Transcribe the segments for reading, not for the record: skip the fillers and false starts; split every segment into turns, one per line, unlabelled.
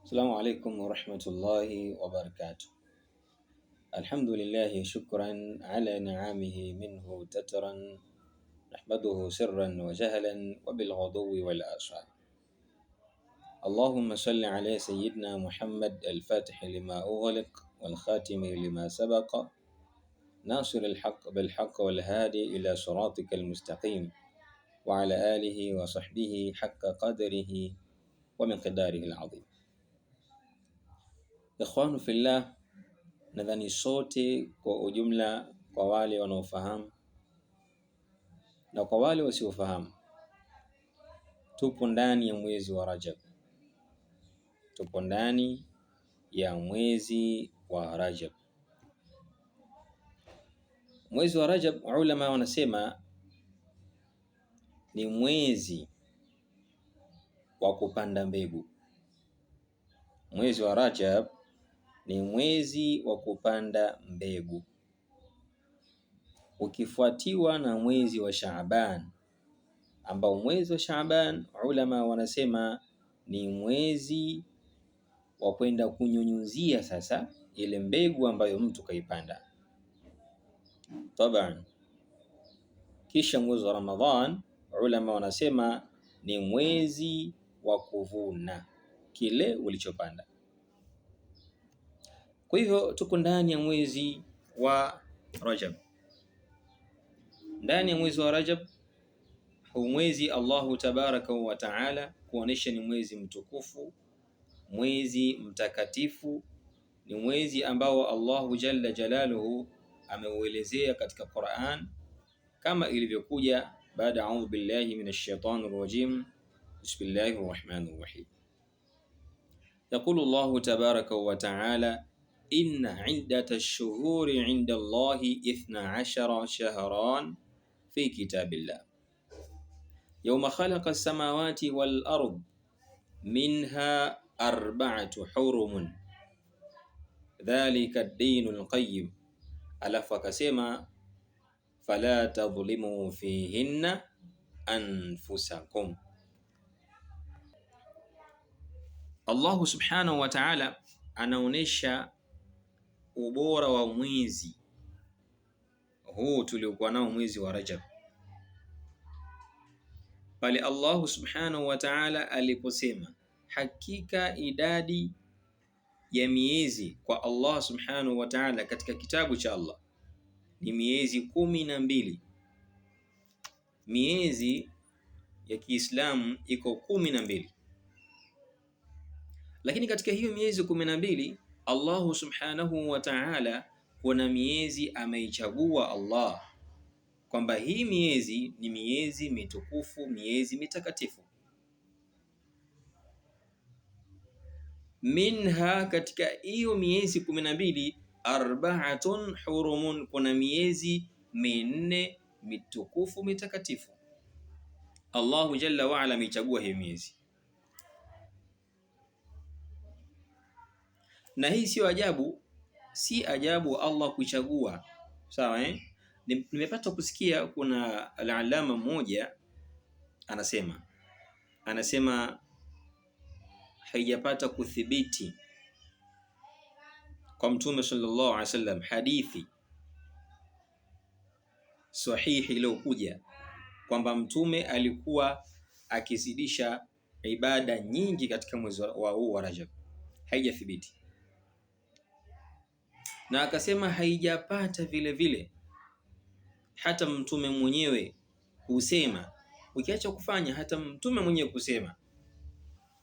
Assalamu alaikum warahmatullahi wabarakatuh. Alhamdulillahi shukran ala ni'amihi minhu tatran nahmaduhu sirran wa jahlan wa bil ghuduwi wal asal. Allahumma salli ala sayyidina Muhammad al-fatih lima ughliq wal khatimi lima sabaqa nasir al-haqq bil haqq wal hadi ila siratikal mustaqim wa ala alihi wa sahbihi haqqa qadrihi wa miqdarihi al-azim. Ikhwanu fillah, nadhani sote kwa ujumla, kwa wale wanaofahamu na kwa wale wasiofahamu, tupo ndani ya mwezi wa Rajab, tupo ndani ya mwezi wa Rajab. Mwezi wa Rajab, ulama wanasema ni mwezi wa kupanda mbegu. Mwezi wa Rajab ni mwezi wa kupanda mbegu, ukifuatiwa na mwezi wa Shaaban, ambao mwezi wa Shaaban ulama wanasema ni mwezi wa kwenda kunyunyuzia sasa ile mbegu ambayo mtu kaipanda. Taban, kisha mwezi wa Ramadhan ulama wanasema ni mwezi wa kuvuna kile ulichopanda. Kwa hivyo tuko ndani ya mwezi wa Rajab, ndani ya mwezi wa Rajab. Huu mwezi Allahu tabaraka wa taala kuonesha ni mwezi mtukufu, mwezi mtakatifu, ni mwezi ambao Allahu jalla jalaluhu ameuelezea katika Qur'an kama ilivyokuja baada audhu billahi minash shaitani rajim, bismillahir rahmanir rahim. Yaqulu Allahu tabaraka wa taala inna iddata ash-shuhuri inda Allahi 12 shahran fi kitabillah yawma khalaqa as-samawati wal ard minha arba'atu hurumun dhalika ad-dinul qayyim. Alafu akasema fala tadhlimu fihinna anfusakum. Allahu subhanahu wa ta'ala anaonesha ubora wa mwezi huu tuliokuwa nao, mwezi wa Rajab, pale Allahu subhanahu wa ta'ala aliposema hakika idadi ya miezi kwa Allah subhanahu wa ta'ala katika kitabu cha Allah ni miezi 12. Miezi ya Kiislamu iko 12, lakini katika hiyo miezi 12 Allahu subhanahu wa ta'ala kuna miezi ameichagua Allah kwamba hii miezi ni miezi mitukufu, miezi mitakatifu. Minha, katika hiyo miezi 12, arba'atun hurumun, kuna miezi minne mitukufu mitakatifu. Allahu jalla wa ala ameichagua hiyo miezi, na hii sio ajabu, si ajabu Allah kuichagua. Sawa, eh? Nimepata kusikia kuna al-alama mmoja anasema haijapata kuthibiti kwa Mtume sallallahu alaihi wasallam hadithi sahihi iliyokuja kwamba Mtume alikuwa akizidisha ibada nyingi katika mwezi wa huu wa Rajab, haijathibiti. Na akasema haijapata vile vile hata Mtume mwenyewe kusema, ukiacha kufanya, hata Mtume mwenyewe kusema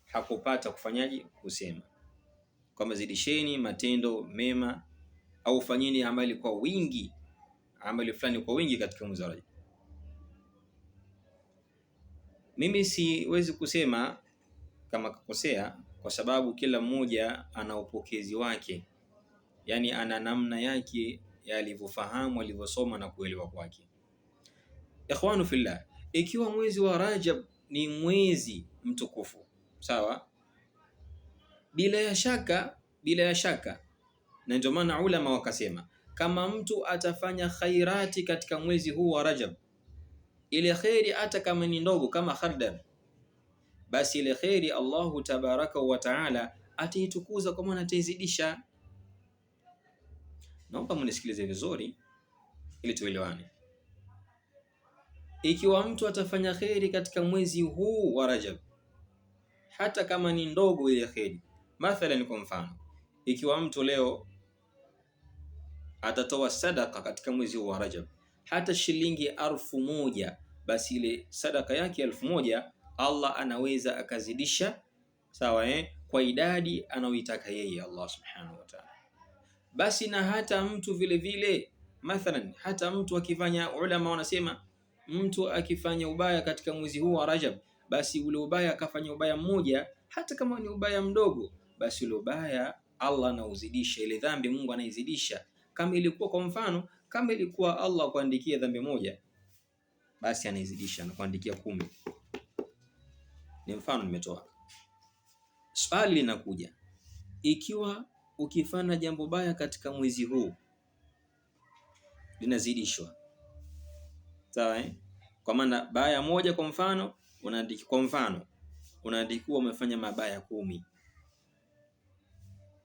hakupata kufanyaje, kusema kwamba zidisheni matendo mema au fanyeni amali kwa wingi, amali fulani kwa wingi katika mwezi wa Rajab. Mimi siwezi kusema kama kakosea, kwa sababu kila mmoja ana upokezi wake, yani ana namna yake ya alivyofahamu, alivyosoma na kuelewa kwake. Ikhwanu fillah, ikiwa mwezi wa Rajab ni mwezi mtukufu, sawa, bila ya shaka, bila ya shaka, na ndio maana ulama wakasema kama mtu atafanya khairati katika mwezi huu wa Rajab, ile khairi hata kama ni ndogo kama khardal, basi ile khairi Allahu tabaraka wa taala Ataitukuza kwa maana ataizidisha. Naomba mnisikilize vizuri ili tuelewane. Ikiwa mtu atafanya kheri katika mwezi huu wa Rajab, hata kama ni ndogo ile kheri, mathalan, kwa mfano, ikiwa mtu leo atatoa sadaka katika mwezi huu wa Rajab hata shilingi 1000, basi ile sadaka yake 1000 Allah anaweza akazidisha, sawa kwa idadi anayoitaka yeye Allah subhanahu wa ta'ala. Basi na hata mtu vile vile, mathalan, hata mtu akifanya, ulama wanasema mtu akifanya ubaya katika mwezi huu wa Rajab, basi ule ubaya akafanya ubaya mmoja, hata kama ni ubaya mdogo, basi ule ubaya Allah anauzidisha, ile dhambi Mungu anaizidisha. Kama ilikuwa kwa mfano, kama ilikuwa Allah kuandikia dhambi moja, basi anaizidisha na kuandikia 10. Ni mfano nimetoa. Swali linakuja, ikiwa ukifanya jambo baya katika mwezi huu linazidishwa, sawa Kwa maana baya moja kwa mfano unaandiki, kwa mfano unaandikiwa umefanya mabaya 10,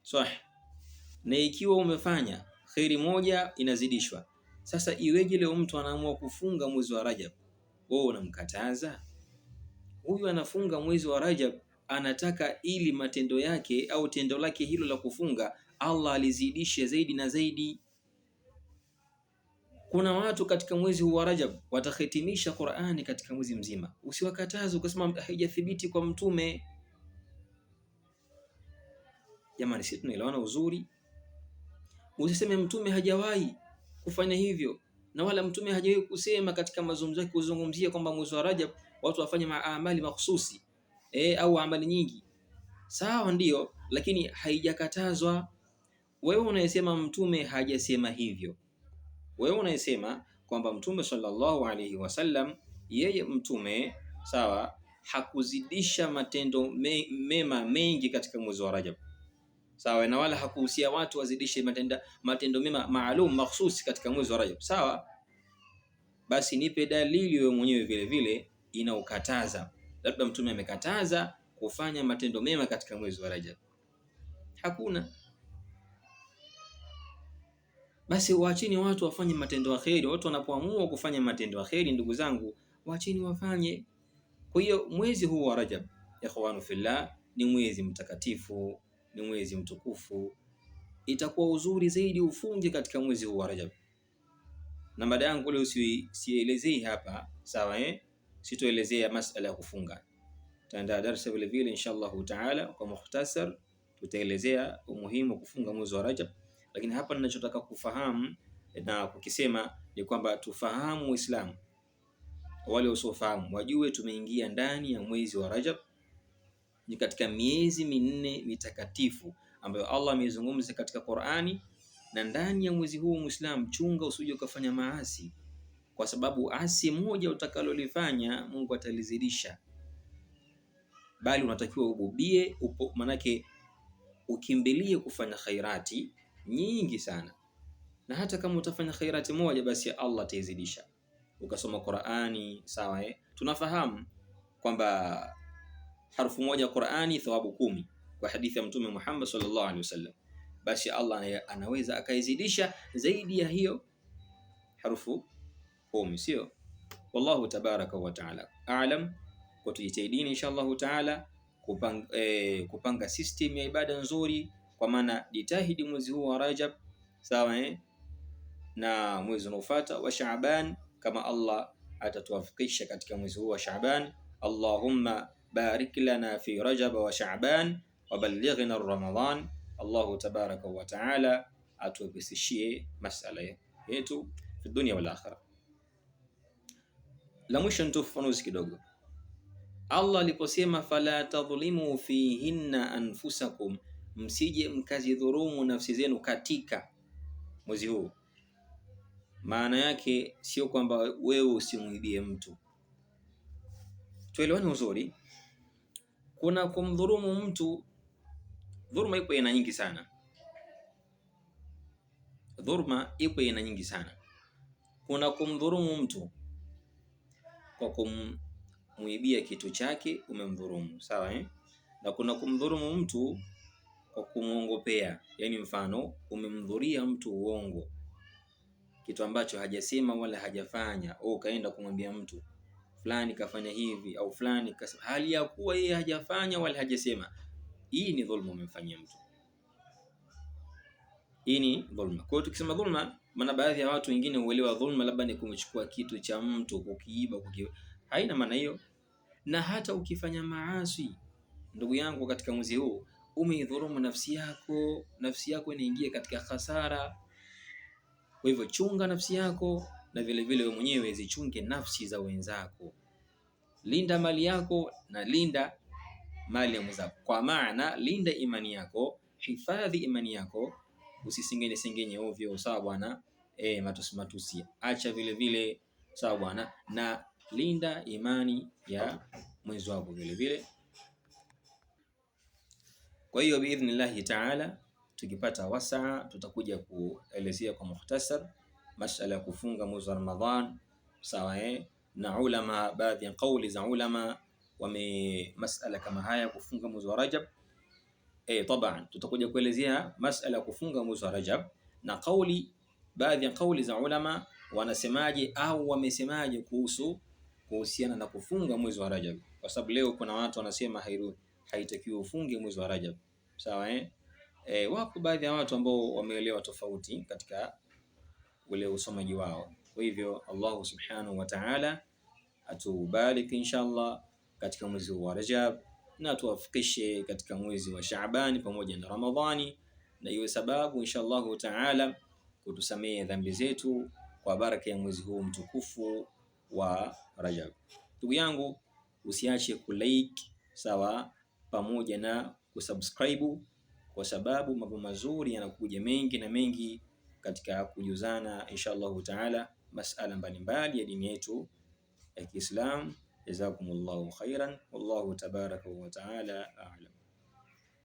sawa? Na ikiwa umefanya kheri moja inazidishwa. Sasa iweje leo mtu anaamua kufunga mwezi wa Rajab, wewe unamkataza? Huyu anafunga mwezi wa Rajab, anataka ili matendo yake au tendo lake hilo la kufunga Allah alizidishe zaidi na zaidi. Kuna watu katika mwezi huu wa Rajab watahitimisha Qur'ani katika mwezi mzima. Usiwakataze ukasema haijathibiti kwa mtume. Jamani, sisi tunaelewana uzuri. Usiseme mtume hajawahi kufanya hivyo, na wala mtume hajawahi kusema katika mazungumzo yake kuzungumzia kwamba mwezi wa Rajab watu wafanye maamali makhsusi au amali nyingi. Sawa, ndiyo, lakini haijakatazwa. Wewe unayesema mtume hajasema hivyo, wewe unayesema kwamba mtume sallallahu alaihi wasallam, yeye mtume sawa, hakuzidisha matendo mema mengi katika mwezi wa Rajab, sawa, na wala hakuhusia watu wazidishe matendo mema maalum makhsusi katika mwezi wa Rajab, sawa. Basi nipe dalili wewe mwenyewe vile vile inaukataza, labda mtume amekataza kufanya matendo mema katika mwezi wa Rajab. Hakuna. Basi waacheni watu wafanye matendo ya kheri. Watu wanapoamua kufanya matendo ya kheri, ndugu zangu, waacheni wafanye. Kwa hiyo mwezi huu wa Rajab, ikhwanu fillah, ni mwezi mtakatifu, ni mwezi mtukufu. Itakuwa uzuri zaidi ufunge katika mwezi huu wa Rajab. Na mada yangu leo sielezei hapa, sawa Sitoelezea masala ya kufunga. Tutaandaa darasa vile vile inshallah taala kwa mukhtasar, tutaelezea umuhimu wa kufunga mwezi wa Rajab. Lakini hapa ninachotaka kufahamu na kukisema ni kwamba tufahamu Uislamu, wale wasiofahamu wajue tumeingia ndani ya mwezi wa Rajab, ni katika miezi 4 mitakatifu ambayo Allah ameizungumza katika Qur'ani. Na ndani ya mwezi huu Muislamu, chunga usije ukafanya maasi, kwa sababu asi moja utakalolifanya Mungu atalizidisha, bali unatakiwa ububie upo, manake ukimbilie kufanya khairati nyingi sana, na hata kama utafanya khairati moja basi Allah ataizidisha. Ukasoma Qur'ani, sawa Tunafahamu kwamba harfu moja Qur'ani thawabu 10 kwa hadithi ya Mtume Muhammad sallallahu alaihi wasallam. Basi Allah anaweza akaizidisha zaidi ya hiyo harufu 10, sio? Wallahu tabaraka wa taala a'lam. Kwa tujitahidini inshallah taala kupanga system ya ibada nzuri, kwa maana jitahidi mwezi huu wa Rajab, sawa na mwezi unaofuata wa Shaaban, kama Allah atatuwafikisha katika mwezi huu wa Shaaban. Allahumma barik lana fi Rajab wa Shaaban wa ballighna Ramadan. Allahu tabaraka wa taala atuwepesishie masala yetu fi dunya wal akhirah. La mwisho nitoe ufafanuzi kidogo. Allah aliposema fala tadhlimu fihinna anfusakum, msije mkazidhurumu nafsi zenu katika mwezi huu, maana yake sio kwamba wewe usimwibie mtu. Tuelewane uzuri, kuna kumdhurumu mtu. Dhuluma ipo aina nyingi sana, dhuluma ipo aina nyingi sana. Kuna kumdhurumu mtu kwa kumuibia kitu chake, umemdhurumu, sawa Na kuna kumdhurumu mtu kwa kumuongopea. Yani mfano umemdhuria mtu uongo, kitu ambacho hajasema wala hajafanya, au ukaenda kumwambia mtu fulani kafanya hivi au fulani kasema, hali ya kuwa yeye hajafanya wala hajasema. Hii ni dhulma umemfanyia mtu, hii ni dhulma. Kwa hiyo tukisema dhulma, maana baadhi ya watu wengine huelewa dhulma labda ni kumchukua kitu cha mtu, kukiiba, kukiiba. Haina maana hiyo. Na hata ukifanya maasi, ndugu yangu, katika mwezi huu umeidhulumu nafsi yako, nafsi yako inaingia katika hasara. Kwa hivyo chunga nafsi yako, na vile vile wewe mwenyewe zichunge nafsi za wenzako. Linda mali yako na linda mali ya mwenzako, kwa maana linda imani yako, hifadhi imani yako, usisengenye sengenye ovyo, sawa bwana. Matusi matusi acha vile vile, sawa bwana, na linda imani ya mwenzi wako vile vile. Kwa hiyo biidhnillahi taala, tukipata wasaa tutakuja kuelezea kwa mukhtasar masala ya kufunga mwezi wa Ramadhan, sawa na ulama, baadhi ya kauli za ulama wame masala kama haya kufunga mwezi wa Rajab. Taban tutakuja kuelezea masala ya kufunga mwezi wa Rajab na kauli, baadhi ya kauli za ulama wanasemaje au wamesemaje kuhusu kuhusiana na kufunga mwezi wa Rajab, kwa sababu leo kuna watu wanasema haitakiwi ufunge mwezi wa Rajab, sawa Wapo baadhi ya watu ambao wameelewa tofauti katika ule usomaji wao. Kwa hivyo Allahu subhanahu wa ta'ala atubariki inshallah katika mwezi wa Rajab na tuwafikishe katika mwezi wa Shaabani pamoja na Ramadhani, na iwe sababu inshallah taala kutusamehe dhambi zetu kwa baraka ya mwezi huu mtukufu wa Rajab. Ndugu yangu, usiache kulike sawa, pamoja na kusubscribe, kwa sababu mambo mazuri yanakuja mengi na mengi katika kujuzana inshallah taala masala mbalimbali ya dini yetu ya Kiislamu. Jazakumullahu khairan, wallahu tabaraka wa taala a'lam.